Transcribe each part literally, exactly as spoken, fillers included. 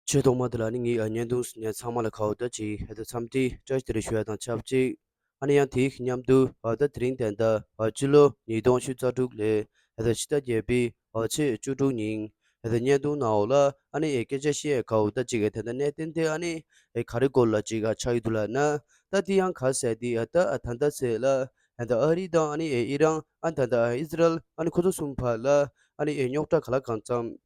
ཆེས་ཐོག་མ་དེ་ལ་ནི་ངས་ཨ་བརྙན་ཐུང་གཟིགས་མཁན་ཚང་མ་ལ་ཁ་བ་བརྡ་ཅིག་ཧེ་ད་འཚམས་འདྲི་བཀྲ་ཤིས་བདེ་ལེགས་ཞུ་ཡ་དང་ཆབས་ཅིག་ཨ་ནི་ཡང་དེའི་མཉམ་དུ་ཨ་ད་དེ་རིང་ད་ལྟ་ཨ་སྤྱི་ལོ་ཉིས་སྟོང་ཉི་ཤུ་རྩ་དྲུག་ལོའི་ཧེ་ད་ཕྱི་ཟླ་བརྒྱད་པའི་ཨ་ཚེས་བཅུ་དྲུག་ཉིན་ཧེ་ད་བརྙན་ཐུང་ནང་འོག་ལ་ཨ་ནི་ཨེ་སྐད་ཆ་བཤད་ཡ་ཁ་བ་བརྡ་ཅིག་ཨེ་ད་ལྟ་གནད་དོན་དེ་ཨ་ནི་ཨེ་ག་རེ་སྐོར་ལ་ཅིག་ཨ་ཆགས་ཡོད་འདུག་ལབ་ན། ད་དེ་ཡང་ག་ཟེར་དེ་ཨ་ད་ཨ་ད་ལྟ་ཚེས་ལ་ཨ་ད་ཨ་རི་དང་ཨ་ནི་ཨེ་ཨི་རན་ཨ་ད་ད་ཨ་ཨི་སི་རལ་ཨ་ནི་ཁོ་ཚོ་གསུམ་བར་ལ་ཨ་ནི་ཨེ་རྙོག་དྲ་ག་ལ་གང་འཚམ་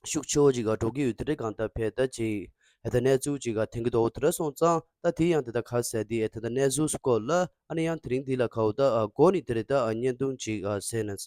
ཤུགས་ཆེ་བོ་ཅིག་ག་འགྲོ་གི་ཡོད་དེ་འདྲའི་གང་ལྟར་ཕེ་ད་ཅིག་ཨེ་ད་གནས་ཚུལ་ཅིག་ག་ཐོན་གི་འདུག་དེ་འདྲ་སོང་ཙང་ད་དེ་ཡང་དེ་ད་ག་ཟེར་དེ་ཨེ་ད་ད་གནས་ཚུལ་སྐོར་ལ་ཨ་ནི་ཡང་དེ་རིང་འདི་ལ་ག་འོ་ད་ཨ་འགོ་ནས་དེ་རེད་ད་ཨ་བརྙན་ཐུང་ཅིག་ཨ་ཟེར་ན།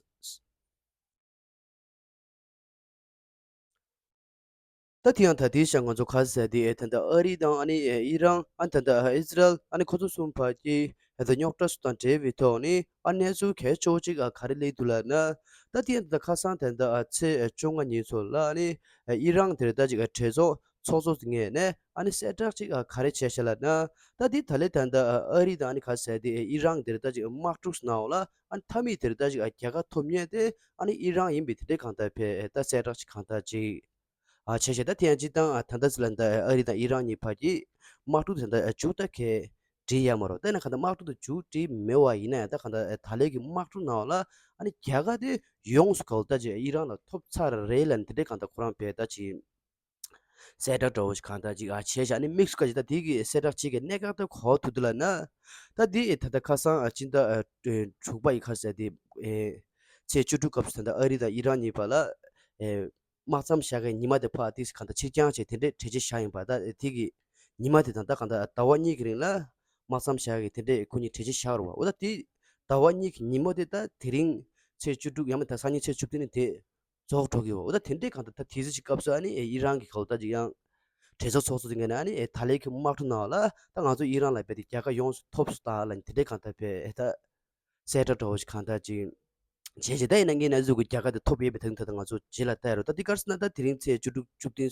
ད་དེ་ཡང་ད་དེའི་ཞག་ང་ཚོ་ག་ཟེར་དེ་ཨེ་ད་ད་ཨ་རི་དང་ཨ་ནི་ཨེ་ཨི་རན་ཨ་ད་ད་ཨ་ཨི་སི་རལ་ཨ་ནི་ཁོ་ཚོ་གསུམ་བར་གྱི་ཨེ་ད་རྙོག་དྲ་སུ་དང་འབྲེལ་བའི་ཐོག་ནས་ཨ་གནས་ཚུལ་གལ་ཆེ་བོ་ཅིག་ཨ་ག་རེ་སླེབས་འདུག་ལབ་ན། ད་དེ་ཡང་ད་ཁ་སང་ད་ད་ཨ་ཚེས་བཅོ་ལྔ་ཉིན་ཚོ་ལ་ཨ་ནི་ཨེ་ཨི་རན་དེར་ད་ཅིག་ཨ་གྲོས་ཚོགས་ཚོགས་གཙོ་ངོས་ནས་ཨ་ནི་གསལ་བསྒྲགས་ཅིག་ཨ་ག་རེ་བྱས་ཤག་ལབ་ན། ད་དེ་ད་ལེ་ད་ད་ཨ་ཨ་རི་དང་ཨ་ནི་ག་ཟེར་དེ་ཨེ་ཨི་རན་དེར་ད་ཅིག་དམག་འཁྲུག་སུ་ནང་ལ་ཨ་ནི་མཐའ་མའི་དེར་ད་ཅིག་ཨ་རྒྱལ་ཁ་ཐོབ་མཁན་དེ་ཨ་ནི་ཨི་རན་ཡིན་པའི་དེ་འདྲའི་གང་ལྟར་ཕེ་ད་གསལ་བསྒྲགས་ཅིག་གང་ལྟར་ཅིག་ཨ་བྱས་ཤག་ད་དེ་ཡང་སྤྱིར་བཏང་ཨ་ད་ལྟ་ཟེར་ལ་ད་ཨ་རི་དང་ཨི་རན་གཉིས་བར་གྱི་དམག་འཁྲུག་དེ་ད་མཇུག་ད་གས་འགྲིལ་ཡ་མ་རོ། ད་ན་གང་ལྟར་དམག་འཁྲུག་དེ་མཇུག་སྒྲིལ་མེད་པ་ཡིན་ན་ཡང་ད་གང་ལྟར་ད་ལན་གྱི་དམག་འཁྲུག་ནང་ལ་ཨ་ནི་རྒྱལ་ཁ་དེ་ཡོངས་སུ་ག་འོ་ད་ཅིག་ཨི་རན་ལ་ཐོབ་ཚར་རེད་ལབ་ནས་དེ་འདྲའི་གང་ལྟར་ཁོ་རང་ཕེ་ད་ཅིག་གསལ་བསྒྲགས་འདྲ་བོ་ཞིག་གང་ལྟར་ཅིག་ཨ་བྱས་ཤག་ཨ་ནི་དམིགས་སུ་བཀར་ཅིག་ད་དེ་གི་གསལ་བསྒྲགས་ཅིག་གི་གནད་འགག་ད་གོ་ཐུབ་འདུག་ལབ་ན། ད་དེ་ཨེ་ད་ལྟ་ཁ་སང་ཨ་སྤྱི་ཟླ་ཨ་དྲུག་པ་ཡི་ཁ་ཟེར་དེ་ཨེ་ཚེས་བཅུ་དྲུག་སྐབས་སུ་ད་ལྟ་ཨ་རི་དང་ཨི་རན་གཉིས་བར་ལ་ཨེ་དམག་མཚམས་བཞག་གི་ཉི་མ་དེ་ཕར་ཏིག་གང་ལྟར་ཕྱིར་འགྱངས་བྱས་དེ་འདྲའི་གྲོས་ཆོད་བཞག་ཡིན་པ། ད་དེ་གི་ཉི་མ་དེ་དང་ད་གང་ལྟར་ཟླ་བ་གཉིས་ཀྱི་རིང་ལ་དམག་མཚམས་བཞག་གི་དེ་འདྲའི་ཁོ་གཉིས་གྲོས་ཆོད་བཞག་རོ་བ། འོ་ད་དེ་ཟླ་བ་གཉིས་ཀྱི་ཉིན་མོ་དེ་ད་དེ་རིང་ཚེས་བཅུ་དྲུག་ཡང་མིན་ད་སང་ཉིན་ཚེས་བཅུ་བདུན་ནི་དེ་རྫོགས་འགྲོ་གི་ཡོད། འོ་ད་དེ་འདྲའི་གང་ལྟར་ད་དེ་ཚོ་ཅིག་སྐབས་སུ་ཨ་ནི་ཨེ་ཨི་རན་གྱི་ག་འོ་ད་ཅིག་ཡང་གྲོས་ཚོགས་ཚོགས་གཙོ་དེ་ངོས་ནས་ཨ་ནི་ཨེ་ད་ལན་གྱི་དམག་འཁྲུག་ནང་ལ་ད་ང་ཚོ་ཨི་རན་ལ་རྦད་དེ་རྒྱལ་ཁ་ཡོངས་སུ་ཐོབ་སོང་ད་ལབ་ནས་དེ་འདྲའི་གང་ལྟར་རྦད་ཨེ་ད་གསལ་བསྒྲགས་འདྲ་བོ་ཞིག་གང་ལྟར་ཅིག་བྱས་བྱས། ད་ཡིན་ན་ངས་ན་ཟུག་གི་རྒྱལ་ཁ་དེ་ཐོབ་ཡོད་པའི་ཐད་ད་ང་ཚོ་རྗེས་ལ་ལྟ་ཡ་རོ། ད་འདི་ག་རེ་ཟེར་ན་ད་དེ་རིང་ཚེས་བཅུ་དྲུག་བཅུ་བདུན་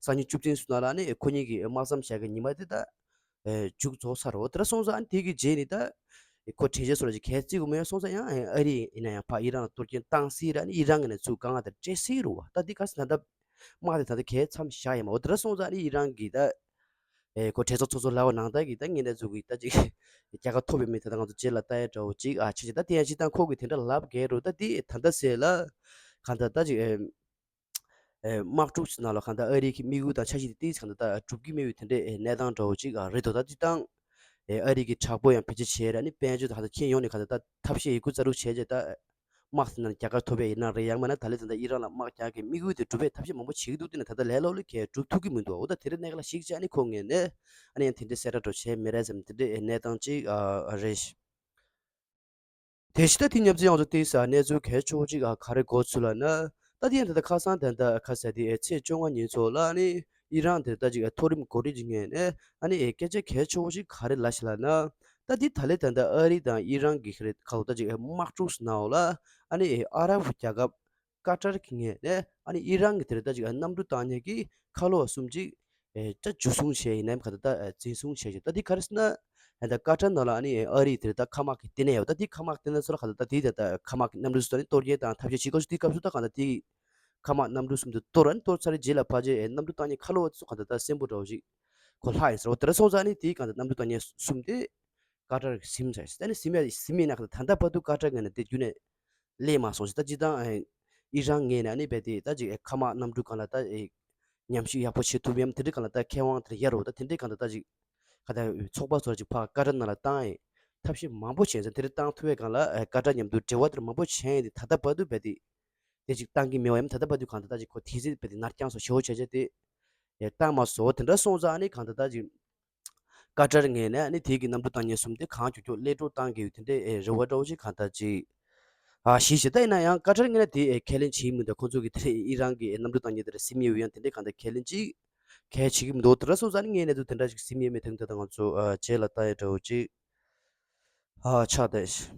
སང་ཉིན་བཅུ་བདུན་སོང་ན་ལ་ཨ་ནི་ཁོ་གཉིས་ཀྱི་དམག་མཚམས་བཞག་གི་ཉི་མ་དེ་ད་ཨེ་མཇུག་རྫོགས་ཚར་རོ། དེ་འདྲ་སོང་ཙང་ཨ་ནི་དེ་གི་རྗེས་ནི་ད་ཨེ་ཁོ་གྲོས་ཆོད་སོགས་ལ་ཅིག་གལ་བརྩི་དགོས་མེད་སོང་ཙང་ཡང་ཨེ་ཨ་རི་ཡིན་ན་ཡང་ཕར་ཨི་རན་ལ་གཏོར་སྐྱོན་བཏང་སྲིད་ར། ཨ་ནི་ཨི་རན་གྱི་ནས་ཚུར་དཀའ་ངལ་དེ་འཕྲད་སྲིད་རོ་བ། ད་འདི་ག་རེ་ཟེར་ན་ད་དམག་དེ་ད་ལྟ་གས་མཚམས་བཞག་ཡིན་མ། འོ་དེ་འདྲ་སོང་ཙང་ཨ་ནི་ཨི་རན་གྱི་ད་ཨེ་ཁོ་གྲོས་ཚོགས་ཚོགས་གཙོ་ལབ་པ་ནང་ལྟར་གྱི་ད་ངས་ན་ཟུག་གི་ད་ཅིག་རྒྱལ་ཁ་ཐོབ་ཡོད་མེད་ད་ད་ང་ཚོ་རྗེས་ལ་ལྟ་ཡ་འདྲ་བོ་ཅིག་ཨ་བྱས་བྱས། ད་དེ་ཡང་ཅིག་ད་ཁོ་གི་དེ་འདྲ་ལབ་གས་རོ། ད་དེ་ད་ལྟ་ཟེར་ལ་གང་ལྟར་ད་ཅིག་ཨེ་ཨེ་དམག་འཁྲུག་ནང་ལ་གང་ལྟར་ཨ་རི་གི་དམིགས་ཡུལ་དང་འཆར་གཞི་དེ་ཏིག་ཙམ་གང་ལྟར་ད་འགྲུབ་ཀྱི་མེད་པའི་དེ་འདྲའི་ཨེ་གནས་སྟངས་འདྲ་བོ་ཅིག་ཨ་རེད་འདུག་ད་སྤྱིར་བཏང་ཨེ་ཨ་རི་གི་དྲག་པོ་ཡང་བེད་སྤྱོད་བྱས་ར་ནི་དཔལ་འབྱོར་དང་ད་ཁྱེད་ཡོང་ནས་གང་ལྟར་ད་ཐབས་ཤེས་ཡི་གུ་རྩ་རུ་བྱས་རྗེས་ད་དམག་དེ་ནང་རྒྱལ་ཁ་ཐོབ་ཡ་ཡིན་ན་རེད། ཡང་མིན་ན་ད་ལས་ད་ལྟ་ཨི་རན་ལ་དམག་རྒྱག་གི་དམིགས་ཡུལ་དེ་འགྲུབ་པའི་ཐབས་ཤེས་མང་པོ་བྱེད་ཀྱི་འདུག་དེ་ནས་ད་ལྟ་ལས་སླ་པོ་ལ་གས་འགྲུབ་ཐུབ་ཀྱི་མི་འདུག་འོ་ད་དེ་འདྲའི་གནད་འགག་ལ་གཞིགས་བྱས་ཨ་ནི་ཁོ་ངོས་ནས་ཨ་ནི་ཡང་དེ་འདྲའི་གསལ་བསྒྲགས་འདྲ་བོ་བྱས་མེད་རེད་བསམ། དེ་འདྲའི་གནས་སྟངས་ཅིག་ཨ་རེད། དེ་བཞིན་ད་དེ་མཉམ་ཚེ་ཡང་ཚོ་ཏིག་ཙམ་གནས་ཚུལ་གལ་ཆེ་བོ་ཅིག་ཨ་ག་རེ་གོ་ཚུལ་ལབ་ན། ད་དེ་ཡང་ད་ལྟ་ཁ་སང་ད་ལྟ་ཁ་ས་དེ་ཨེ་ཚེས་བཅོ་ལྔ་ཉིན་ཚོ་ལ་ཨ་ནི་ཨི་རན་དེ་ད་ཅིག་ཨེ་མཐོ་རིམ་འགོ་ཁྲིད་ཅིག་ངོས་ནས་ཨ་ནི་ཨེ་སྐད་ཆ་གལ་ཆེ་བོ་ཞིག་ག་རེ་ལབ་ཤག་ལབ་ན། ད་དེ་ད་ལེ་ད་ལྟ་ཨ་རི་དང་ཨི་རན་གྱི་ཁ་རེ་ཁ་ལོ་ད་ཅིག་ཨེ་དམག་འཁྲུག་ནང་ལ་ཨ་ནི་ཨེ་ཨ་རབ་རྒྱལ་ཁབ་ཀ་ཏར་གྱི་ངོས་ནས་ཨ་ནི་ཨི་རན་གྱི་དེ་རེ་ད་ཅིག་ཨེ་གནམ་གྲུ་བཏང་མཁན་གྱི་ཁ་ལོ་བ་གསུམ་ཅིག་ཨེ་ད་འཇུ་བཟུང་བྱས་ཡིན་ནམ་ག་ད་ད་ཨེ་འཛིན་བཟུང་བྱས་ཤག་ད་དེ་ག་རེ་ཟེར་ན། ཨེ་ད་ཀ་ཏར་ནང་ལ་ཨ་ནི་ཨ་རི་དེར་ད་མཁའ་དམག་གི་ལྟེ་གནས་ཡོད། ད་དེ་མཁའ་དམག་ལྟེ་གནས་ཚོ་ལ་ག་ད་ད་དེ་ད་ད་མཁའ་དམག་གི་གནམ་གྲུ་ཚོ་ནི་གཏོར་སྐྱོན་དང་ཐབས་ཤེས་བྱེད་དགོས་སུ་དེ་སྐབས་སུ་ད་ག་ད་དེ་མཁའ་དམག་གནམ་གྲུ་གསུམ་དེ་གཏོར་ཨ་ནི་གཏོར་ཚར་རྗེས་ལ་ཕལ་ཆེར་ཨེ་གནམ་གྲུ་བཏང་མཁན་ཁ་ལོ་བ་ཚོ་ག་ད་ད་སེམས་པོ་འདྲ་བོ་ཞིག་ཁོ་ལྷག་ཡིན་ཟེར་བ་དེ་འདྲ་སོང་ཙང་ཨ་ནི་དེ་ག་ད་གནམ་གྲུ་བཏང་མཁན་གསུམ་དེ་ཀ་ཏར་གྱིས་ཟིན་ཚར་ཡིན་ཟེར། ཨ་ནི་ཟིན་ཡ་ཟིན་མིན་ན་ག་ད་ད་ལྟ་བར་དུ་ཀ་ཏར་ངོས་ནས་དེ་རྒྱུན་ནས་སླེབས་མ་སོང་ཞེས། ད་སྤྱིར་བཏང་ཨེ་ཨི་རན་ངོས་ནས་ཨ་ནི་རྦད་དེ་ད་ཅིག་ཨེ་མཁའ་དམག་གནམ་གྲུ་སྒང་ལ་ད་ཨེ་ཉམས་ཞིབ་ཡག་པོ་བྱེད་ཐུབ་ཡམ་དེ་འདྲའི་སྒང་ལ་ད་མཁས་དབང་དེར་ཡར་རོ། ད་དེ་འདྲའི་སྒང་ལ་ད་ཅིག་ག་ད་ཚོགས་པ་ཚོར་ཅིག་ཕར་ཀ་ཏར་ནང་ལ་བཏང་ཨེ་ཐབས་ཤེས་མང་པོ་བྱས་ཙང་དེ་འདྲ་བཏང་ཐུབ་པའི་སྒང་ལ་ཨེ་ཀ་ཏར་མཉམ་དུ་འབྲེལ་བ་དེར་མང་པོ་བྱས་ཡིན་ཏེ་ད་ལྟ་བར་དུ་རྦད་དེ་དེ་ཅིག་བཏང་གི་མེད་པ་ཡམ། ད་ལྟ་བར་དུ་གང་ད་ད་ཅིག་ཁོ་དེ་ཚེ་རྦད་དེ་ནར་རྐྱང་སོགས་ཞེ་བོ་བྱས་བྱས་དེ་ཨེ་བཏང་མ་སོང་། དེ་འདྲ་སོང་ཙང་ཨ་ནི་གང་ད་ད་ཅིག་ཀ་ཏར་ངོས་ནས་ནི་དེ་གི་གནམ་གྲུ་བཏང་མཁན་གསུམ་དེ་གང་མགྱོགས་མགྱོགས་གློད་གྲོལ་བཏང་གི་ཡོད་དེ་འདྲའི་ཨེ་རེ་བ་འདྲ་བོ་ཞིག་གང་ལྟར་ཅིག་ཨ་ཞིག་བྱས། ད་ཡིན་ན་ཡང་ཀ་ཏར་ངོས་ནས་དེ་ཨེ་ཁས་ལེན་བྱེད་མི་འདུག་ཁོང་ཚོ་གི་དེ་ཨི་རན་གི་ཨེ་གནམ་གྲུ་བཏང་མཁན་དེ་ར་སིམ་ཡོད་ཡང་དེ་འདྲའི་གང་ལྟར་ཁས་ལེན་ཅིག་གལ་བྱེད་ཀྱི་མི་འདུག་དེ་འདྲ་སོང་ཙང་ནི་ངས་གནས་ཚུལ་དེ་འདྲ་ཞིག་སིམ་ཡོད་མེད་དེ་འདྲ་ད་ང་ཚོ་ཨ་རྗེས་ལ་ལྟ་ཡ་འདྲ་བོ་ཅིག་ཨ་ཆགས་བསྡད་ཤག་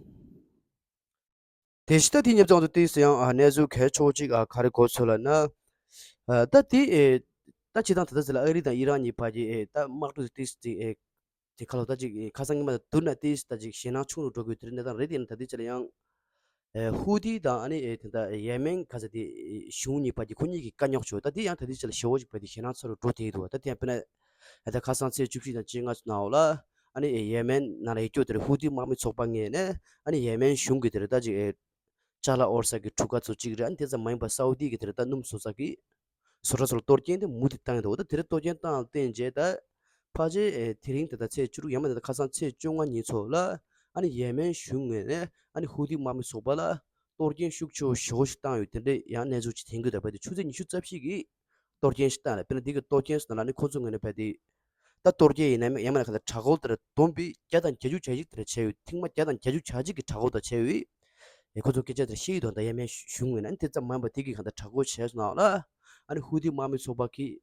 དེ་བཞིན་ད་དེ་ཉེ་ཚང་དུ་ཏིག་ཙམ་ཡང་ཨ་གནས་ཚུལ་གལ་ཆེ་བོ་ཅིག་ཨ་ག་རེ་གོ་ཚོད་ལབ་ན། ཨ་ད་དེ་ཨེ་ད་སྤྱིར་བཏང་ད་ལྟ་ཟེར་ལ་ཨ་རི་དང་ཨི་རན་གཉིས་བར་གྱི་ཨེ་ད་དམག་འཁྲུག་ཏིག་ཙམ་ཨེ་དེ་ཁ་ལོ་ད་ཅིག་ཨེ་ཁ་སང་ཉི་མ་དང་བསྡུར་ན་ཏིག་ཙམ་ད་ཅིག་ཞེད་སྣང་ཆུང་རུ་འགྲོ་དགོས་དེ་རིང་གནས་སྟངས་རེད། དེ་ཡིན་ན་ད་དེ་ཅི་ལ་ཡང་ ཨེ་ཧུ་ཏི་དང་ཨ་ནི་ཨེ་དེ་འདྲ་ཡེ་མེན་ག་ས་དེ་གཞུང་གཉིས་བར་གྱི་ཁོ་གཉིས་ཀྱི་དཀའ་རྙོག་བྱུང་། ད་དེ་ཡང་ད་ལྟའི་ཆ་ལ་ཞེ་པོ་ཅིག་བར་དེ་ཞེད་སྣང་ཚ་རུ་འགྲོ་བསྡད་འདུག་ད་དེ་ཡང་དཔེར་ན་ད་ལྟ་ཁ་སང་ཚེས་བཅུ་བཞི་དང་བཅོ་ལྔ་ཚོ་ནང་ལ་ཨ་ནི་ཡེ་མེན་ནང་ལ་ཡོད་རྒྱུ་དེར་ཧུ་ཏི་དམག་མི་ཚོགས་པ་ངོས་ནས་ཨ་ནི་ཡེ་མེན་གཞུང་གི་དེར་ད་ཅིག་ཨེ་ཅ་ལག་དབོར་ས་གི་གྲུ་ཁ་ཚོ་གཅིག་རེད། ཨ་ནི་དེ་ཙམ་མ་ཡིན་པར་སའུ་ཏི་གི་དེར་ད་སྣུམ་བཟོ་ས་གི་བཟོ་གྲྭ་ཚོར་གཏོར་སྐྱོན་དེ་མུ་མཐུད་བཏང་ཡོད་འདུག་ད་དེར་གཏོར་སྐྱོན་བཏང་བ་བརྟེན་བྱས་ད་ཕལ་ཆེར་ཨེ་དེ་རིང་ད་ལྟ་ཚེས་བཅུ་དྲུག་ཡང་མིན་ད་ལྟ་ཁ་སང་ཚེས་བཅོ་ལྔ་ཉིན་ཚོ་ལ་ཨ་ནི་ཡེ་མེན་གཞུང་ངོས་ནས་ཨ་ནི་ཧུ་ཏི་དམག་མི་ཚོགས་པ་ལ་གཏོར་སྐྱོན་ཤུགས་ཆེ་བོ་ཞེ་པོ་ཞིག་བཏང་ཡོད་དེ་འདྲའི་ཡང་གནས་ཚུལ་ཅིག་ཐོན་གྱི་འདུག་ད་དེ་ཆུ་ཚོད་ཉི་ཤུ་རྩ་བཞི་གི་གཏོར་སྐྱོན་ཞིག་བཏང་ལ། དཔེར་ན་འདི་གི་གཏོར་སྐྱོན་ཟེར་ན་ལ་ནི་ཁོ་ཚོ་ངོས་ནས་བལྟས་ཏེ། ད་གཏོར་སྐྱོན་ཡིན་ན་ཡང་མིན་ན་ག་ད་དྲག་རྒོལ་དེར་བསྡོམས་པས་བརྒྱ་དང་བརྒྱད་ཅུ་གྱ་གཅིག་དེར་བྱས་ཡོད། ཐེངས་མ་བརྒྱ་དང་བརྒྱད་ཅུ་གྱ་གཅིག་གི་དྲག་རྒོལ་དེ་བྱས་ཡོད། ཨེ་ཁོ་ཚོ་སྐད་ཆ་དེར་བཤད་ཡོད་དོ། ད་ཡེ་མེན་གཞུང་ངོས་ནས་ཨ་ནི་དེ་ཙམ་མ་ཡིན་པར་དེ་གི་ག་ད་དྲག་རྒོལ་བྱས་སོང་ན་ལ་ཨ་ནི་ཧུ་ཏི་དམག་མི་ཚོགས་པ་གིས་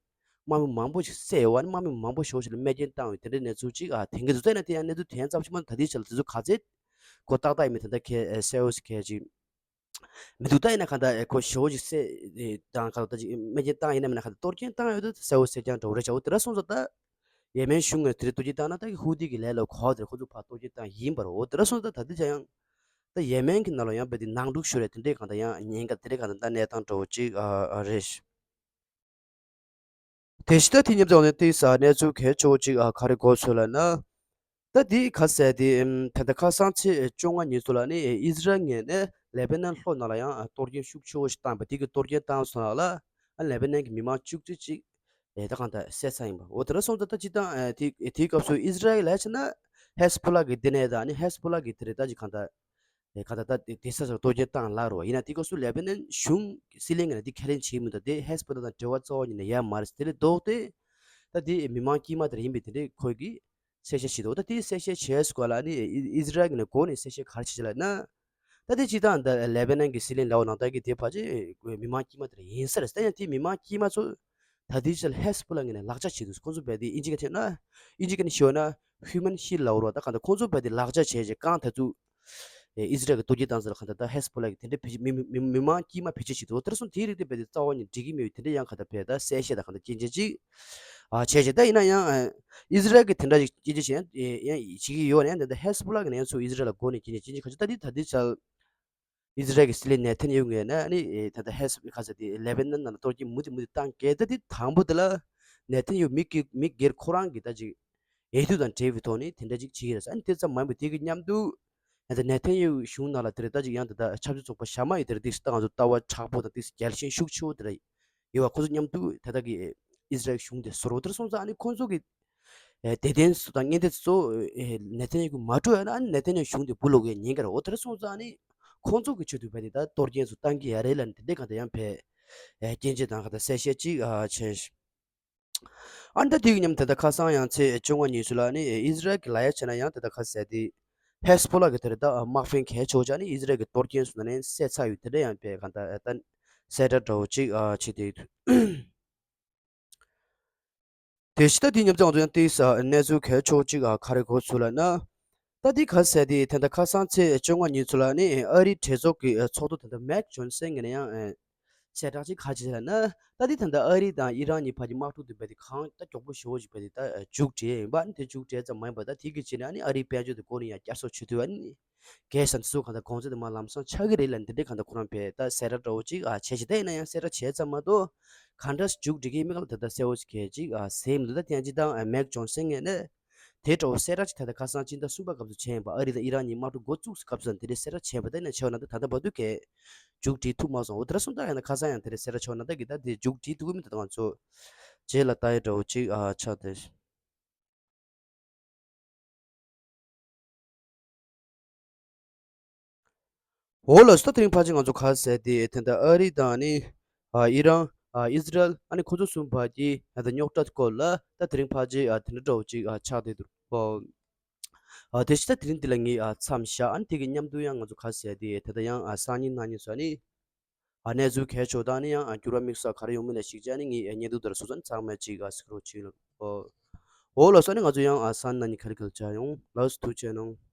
དམག་མི་མང་པོ་ཞིག་བསད་ཡོད་པ། ཨ་ནི་དམག་མི་མང་པོ་ཞེ་པོ་ཞིག་ལ་རྨས་སྐྱོན་བཏང་ཡོད་དེ་འདྲའི་གནས་ཚུལ་ཅིག་ཨ་ཐོན་གྱི་འདུག་ད་ཡིན་ན་དེ་ཡང་གནས་ཚུལ་དེ་ཚོ་ག་ཚད་གོ་ཏག་ཏག་ཡིན་མིན་དེ་འདྲ་གལ་ཨེ་གསལ་པོ་ཞིག་གལ་ཅིག་མི་འདུག་ད་ཡིན་ན་གང་ལྟར་ཨེ་ཁོ་ཞེ་པོ་ཅིག་བསད་ཨེ་དང་གང་ལྟར་ཅིག་རྨས་སྐྱོན་བཏང་ཡིན་ན་མིན་ན་གང་ལྟར་གཏོར་སྐྱོན་བཏང་ཡོད་དུས་གསལ་པོ་གསལ་རྐྱང་འདྲ་བོ་རེད་བྱ་བོ། དེ་འདྲ་སོང་ཙང་ད་ཡེ་མེན་གཞུང་ངོས་དེ་རིང་གཏོར་སྐྱོན་བཏང་ན་ད་ཧུ་ཏི་གི་ལས་ལ་གོ་བ་དེར་ཁོ་ཚོ་ཕར་གཏོར་སྐྱོན་བཏང་ཡིན་པ་རེད། འོ་དེ་འདྲ་སོང་ཙང་ད་དེ་ཆ་ཡང་ད་ཡེ་མེན་གྱི་ནང་ལ་ཡང་རྦད་དེ་ནང་འཁྲུག་ཤོར་རེད། དེ་འདྲའི་གང་ལྟར་ཡང་ཉེན་ཁ་དེ་འདྲའི་གང་ལྟར་ད་གནས་སྟངས་འདྲ་བོ་ཅིག་ཨ་ཨ་རེད། དེ་བཞིན་ད་དེ་མཉམ་དུ་ཡང་ནས་ཏིས་གནས་ཚུལ་གལ་ཆེ་བོ་ཅིག་ཨ་ག་རེ་གོ་སོང་ལབ་ན། ད་དེ་ག་ཟེར་དེ་ཨམ་ད་ལྟ་ཁ་སང་ཚེས་བཅོ་ལྔ་ཉིན་ཚོ་ལ་ནི་ཨི་ཟི་རལ་ངོས་ནས་ལེ་པ་ནན་ལྷོ་ནང་ལ་ཡང་ཨ་གཏོར་སྐྱོན་ཤུགས་ཆེ་བོ་ཞིག་བཏང་པ། དེ་གི་གཏོར་སྐྱོན་བཏང་སོང་ལ་ཨ་ལེ་པ་ནན་གྱི་མི་མང་བཅུ་གཅིག་ཅིག་ཨེ་ད་གང་ལྟར་བསད་ཚར་ཡིན་པ། འོ་དེ་འདྲ་སོང་ཙང་ད་སྤྱིར་བཏང་ཨེ་དེ་དེའི་སྐབས་སུ་ཨི་ཟི་རལ་ལ་བྱས་ན་ཧེ་སི་བྷོ་ལ་གི་ལྟེ་གནས་དང་ནི་ཧེ་སི་བྷོ་ལ་གི་དེ་རེད་ད་ཅིག་གང་ལྟར། ཨེ་ག་ད་ད་དེ་དེ་ས་སོགས་གཏོར་སྐྱོན་བཏང་ལ་རོ། ཡིན་ན་དེ་སྐབས་སུ་ལེ་པ་ནན་གཞུང་སྲིད་བློན་ངོས་ནས་དེ་ཁས་ལེན་བྱེད་མི་འདུག་དེ་ཧེ་སི་བྷོ་ལ་དང་འབྲེལ་བ་རྩ་བ་ཉིད་ནས་ཡོད་མ་རེད། དེ་ལས་ལྡོག་སྟེ་ད་དེ་མི་མང་དཀྱུས་མ་དེ་ཡིན་པས་དེ་འདྲའི་ཁོས་ཀྱིས་གསལ་བཤད་བྱས་འདུག་ད་དེ་གསལ་བཤད་བྱས་སྐོར་ལ་ནི་ཨི་ཨི་ཟི་རལ་གྱི་ནས་འགོ་ནས་གསལ་བཤད་ག་རེ་བྱས་ལབ་ན། ད་དེ་སྤྱིར་བཏང་ད་ལེ་པ་ནན་གྱི་སྲིད་བློན་ལའོ་ནང་ལྟར་གྱི་དེ་ཕལ་ཆེར་མི་མང་དཀྱུས་མ་དེ་ཡིན་ས་རེད། ད་ཡང་དེ་མི་མང་དཀྱུས་མ་ཚོ་ད་དེའི་ཆར་ཧེ་སི་བྷོ་ལ་ངོས་ནས་ལག་ཆ་བྱེད་འདུག་ཁོང་ཚོ་བས་དེ་ཨིན་ཇི་སྐད་ཐོན་ན་ཨིན་ཇི་སྐད་ནས་ཞུས་ན་ཧུ་མན་ཤིལ་ལའོ་རོ། ད་གང་ལྟར་ཁོང་ཚོ་བས་དེ་ལག་ཆ་བྱས་རྗེས་གང་ད་དུ་ཨེ་ཨི་ཟི་རལ་གྱི་གཏོར་སྐྱོན་བཏང་ས་ལ་གང་ལྟར་ད་ཧེ་སི་བྷོ་ལ་གི་དེ་འདྲའི་བེད་སྤྱོད་མི་མི་མི་མང་དཀྱུས་མ་བེད་སྤྱོད་བྱེད་འདུག་དེར་སོང་དེའི་རིགས་དེ་བས་དེ་རྩ་བ་ནས་འགྲིག་གི་མེད་པའི་དེ་འདྲ་ཡང་གང་ལྟར་བས་ད་གསལ་བཤད་དང་གང་ལྟར་སྐྱོན་བརྗོད་ཅིག་ཨ་བྱས་རྗེས་ད་ཡིན་ན་ཡང་ཨེ་ཨི་ཟི་རལ་གྱི་དེ་འདྲ་ཞིག་སྐྱོན་བརྗོད་བྱས་ཡང་ཨེ་ཡང་བྱེད་ཀྱི་ཡོད་ནའང་ད་ཧེ་སི་བྷོ་ལ་གི་ནས་ཡང་ཚུར་ཨི་ཟི་རལ་ལ་འགོ་ནས་སྐྱོན་བརྗོད་སྐྱོན་བརྗོད་ག་ཚོད་ད་དེ་ད་དེ་ཆར། ཨི་ཟི་རལ་གྱི་སྲིད་བློན་ནེ་ཐན་ཡ་ཧུ་ངོས་ནས་ནི་ད་ལྟ་ཧེ་སི་ཁ་ས་དེ་ལེ་བྷ་ནན་ནང་ལ་གཏོར་སྐྱོན་མུ་མཐུད་མུ་མཐུད་བཏང་གལ་ད་དེ་དང་པོ་དེ་ལ་ནེ་ཐན་ཡ་ཧུ་མི་སྒེར་མི་སྒེར་ཁོ་རང་གི་ད་ཅིག་འོས་བསྡུ་དང་འབྲེལ་བའི་ཐོག་ནས་དེ་འདྲ་ཅིག་བྱེད་ཀྱི་རེད་ཟེར། ཨ་ནི་དེ་ཙམ་མ་ཡིན་པར་དེ་གི་མཉམ་དུ་ད་ལྟ་ནེ་ཐན་ཡ་ཧུ་གཞུང་ནང་ལ་དེ་རེད་ད་ཅིག་ཡང་ད་ལྟ་ཆབ་སྲིད་ཚོགས་པ་གཞན་མ་ཡི་དེ་རེད་དེ་ད་ང་ཚོ་ལྟ་བ་དྲག་པོ་དང་དེ་རྒྱལ་ཞེན་ཤུགས་ཆེ་བོ་དེ་འདྲ་ཡོད་པ་ཁོ་ཚོ་མཉམ་དུ་ད་ལྟ་གི་ཨི་ཟི་རལ་གཞུང་དེ་བཟོ་རོགས་དེར་སོང་ཙང་ཨ་ནི་ཁོང་ཚོ་གི་ཨེ་དད་ལྡན་ཚོ་དང་གཉེན་སྡེ་ཚོ་ཨེ་ནེ་ཐན་ཡ་ཧུ་མ་འགྲོ་ཡ་ན་ཨ་ནི་ནེ་ཐན་ཡ་ཧུ་གཞུང་དེ་སྦུག་ལོག་གི་ཉེན་ཁ་རེད། འོ་དེར་སོང་ཙང་ཨ་ནི་ཁོང་ཚོ་གི་ཆེད་དུ་བས་ནི་ད་གཏོར་སྐྱོན་ཚོ་བཏང་གི་ཡ་རེད་ལབ་ནས་དེ་འདྲའི་གང་ལྟར་ཡང་བས་ཨེ་སྐྱོན་བརྗོད་དང་གང་ལྟར་གསལ་བཤད་ཅིག་ཨ་བྱས། ཨ་ནི་ད་དེ་གི་མཉམ་དུ་ད་ལྟ་ཁ་སང་ཡང་ཚེས་བཅོ་ལྔ་ཉིན་ཚོ་ལ་ནི་ཨེ་ཨི་ཟི་རལ་གྱི་ལ་ཡ་བྱས་ན་ཡང་དེ་ད་ག་ཟེར་དེ་ཧེ་སི་བྷོ་ལ་གི་དེ་རེད་ད་དམག་དཔོན་གལ་ཆེ་བོ་ཅིག་ནི་ཨི་ཟི་རལ་གྱི་གཏོར་སྐྱོན་སོང་ནས་བསད་ཚར་ཡོད། དེ་འདྲ་ཡང་བས་གང་ལྟར་ད་གསལ་བསྒྲགས་འདྲ་བོ་ཅིག་ཨ་བྱས་ཏེ་ཡོད། དེ་བཞིན་ད་དེ་མཉམ་དུ་ང་ཚོ་ཡང་ཏིས་གནས་ཚུལ་གལ་ཆེ་བོ་ཅིག་ག་རེ་གོ་སོང་ལབ་ན། ད་དེ་ག་ཟེར་དེ་ད་ལྟ་ཁ་སང་ཚེས་བཅོ་ལྔ་ཉིན་ཚོ་ལ་ནི་ཨ་རིའི་གྲོས་ཚོགས་ཀྱི་ཚོགས་གཙོ་ད་ལྟ་མེག་ཇོན་སན་ངོས་ནས་ཡང་གསལ་བསྒྲགས་ཅིག་ག་རེ་བྱས་ལབ་ན། ད་དེ་ད་ལྟ་ཨ་རི་དང་ཨི་རན་གཉིས་བར་གྱི་དམག་འཁྲུག་དེ་བས་དེ་གང་ད་མགྱོགས་པོ་ཞེ་པོ་ཅིག་བས་དེ་ད་མཇུག་སྒྲིལ་ཡིན་པ་ནི་དེ་མཇུག་སྒྲིལ་ཙམ་མ་ཡིན་པར་ད་དེ་གི་རྗེས་ནས་ཨ་ནི་ཨ་རིའི་དཔལ་འབྱོར་དེ་མགོ་ནས་ཡང་བསྐྱར་གསོ་བྱེད་ཐུབ་པ་ནི། གལ་སྲིད་དེ་ཚོ་གང་ལྟར་གོང་ཚད་དེ་མར་ལམ་སང་ཆག་གི་རེད་ལབ་འདི་འདྲའི་གང་ལྟར་ཁོ་རང་བས་ད་གསལ་བསྒྲགས་འདྲ་བོ་ཅིག་ཨ་བྱས་ཤིག་ད་ཡིན་ན་ཡང་གསལ་བསྒྲགས་བྱས་ཙམ་མ་གཏོགས་གང་འདྲ་མཇུག་སྒྲིལ་གྱི་མེད་ག་ལ་ད་ལྟ་གསལ་བོ་ཞིག་གལ་ཅིག་ཨ་གསལ་མི་འདུག་ད་དེ་ཡང་ཅི་ད་མེག་ཇོན་སན་ངོས་ནས་དེ་འདྲ་བོ་གསལ་བསྒྲགས་ཅིག་ད་ལྟ་ཁ་སང་སྤྱི་ཟླ་གསུམ་པ་སྐབས་སུ་བྱས་ཡིན་པ། ཨ་རི་དང་ཨི་རན་གཉིས་དམག་འཁྲུག་འགོ་བཙུགས་སྐབས་སུ་འདི་འདྲའི་གསལ་བསྒྲགས་བྱས་པ་ད་ཡིན་ན་བྱས་པ་ན་ད་ད་ལྟ་བར་དུ་གས་མཇུག་སྒྲིལ་ཐུབ་མ་སོང་། འོ་དེ་འདྲ་སོང་ད་ཡང་ན་ཁ་སང་ཡང་དེ་འདྲའི་གསལ་བསྒྲགས་བྱས་པ་ན་ད་གི་ད་དེ་མཇུག་སྒྲིལ་ཐུབ་ཀྱི་མི་འདུག་ད་ང་ཚོ་རྗེས་ལ་ལྟ་ཡ་འདྲ་བོ་ཅིག་ཨ་ཆགས་ཏེ། འོ་ལགས་སོ། ད་དེ་རིང་ཕལ་ཆེར་ང་ཚོ་ག་ཟེར་དེ་ད་ལྟ་ཨ་རི་དང་ནི་ཨ་ཨི་རན་ཨ་ཨི་ཟི་རལ་ཨ་ནི་ཁོ་ཚོ་གསུམ་བར་གྱི་ད་ལྟ་རྙོག་དྲ་སྐོར་ལ་ད་དེ་རིང་ཕལ་ཆེར་ཨ་དེ་འདྲ་འདྲ་བོ་ཅིག་ཨ་ཆགས་བསྡད་འདུག་ཨ་དེ་བཞིན་ད་དེ་རིང་འདི་ལ་ངས་ཨ་མཚམས་བཞག་ཨ་ནི་དེ་གི་མཉམ་དུ་ཡང་ང་ཚོ་ག་ཟེར་དེ་ད་ལྟ་ཡང་ཨ་སང་ཉིན་གནངས་ཉིན་སོགས་ནི། ཨ་གནས་ཚུལ་གལ་ཆེ་བ་དང་ནི་ཡང་ཨ་འགྱུར་བ་དམིགས་བསལ་ག་རེ་ཡོང་མིན་ལ་གཞིགས་བྱས་ནས་ངས་ཨ་བརྙན་ཐུང་དེར་སོ་སོ་ནས་ཚང་མས་ཅིག་ཨ་གཟིགས་རོགས་བྱེད་ལ། ཨོ་ལགས་སོ། ཨ་ནི་ང་ཚོ་ཡང་ཨ་སང་ཉིན་གནངས་ཉིན་ག་ལེ་ག་ལེ་མཇལ་ཡོང་། ལགས་སོ། ཐུགས་རྗེ་གནང་།